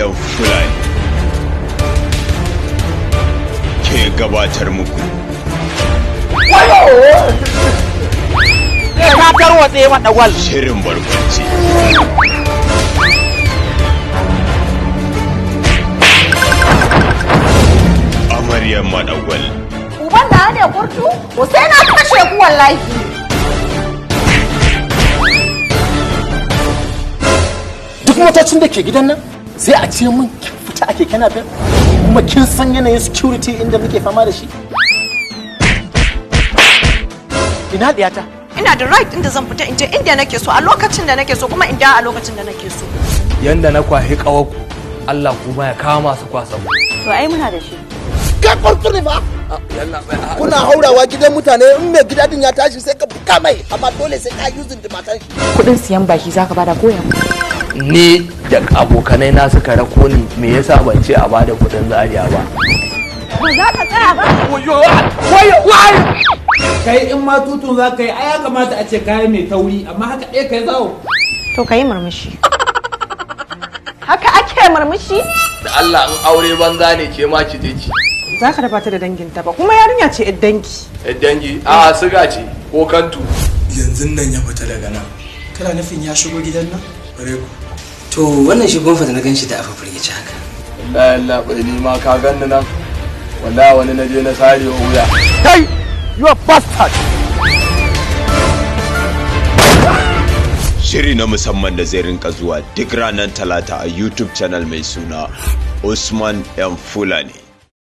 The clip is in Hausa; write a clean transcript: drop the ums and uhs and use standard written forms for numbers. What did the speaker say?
M Fulani ke gabatar muku. Ka tarwatse maɗagwal. Shirin barkwanci. Amaryar Maɗagwal. Uban na ne kurtu? Ko sai na kashe ku wallahi. Duk motocin da ke gidan nan sai a ce mun kin fita a keke napep, kuma kin san yanayin security inda muke fama da shi. Ina diyata? Ina da right inda zan fita in je inda nake so a lokacin da nake so, kuma in dawo a lokacin da nake so. Yanda na kwahi kawaku, Allah kuma ya kama su kwasa ku. To ai muna da shi. Kai kwarto ne ba? Kuna haurawa gidan mutane, in mai gida din ya tashi sai ka buka mai, amma dole sai ka using da matan shi. Kudin siyan baki zaka bada koya. Ni da abokanai na suka rako ni, me yasa ban ce a bada kudin Zaria ba? Ba za ka tsaya ba? Kai, in ma tutun za ka yi, ai ya kamata a ce kayi mai tauri, amma haka ɗaya kai zawo. To ka yi murmushi. Haka ake murmushi? Da Allah, in aure banza ne, ke ma ki je ki. Za ka raba ta da danginta ba, kuma yarinya ce yar dangi. Yar dangi a siga ce ko kantu. Yanzu nan ya fita daga nan. Kana nufin ya shigo gidan nan? Bare ku. To wannan shigon fa da na ganshi da afa firgici haka. Wallahi Allah bai, ni ma ka ganni nan, wallahi wani na je na sare wa wuya. Kai, you are bastard. Shiri na musamman da zai rinka zuwa duk ranar Talata a YouTube channel mai suna Usman M Fulani.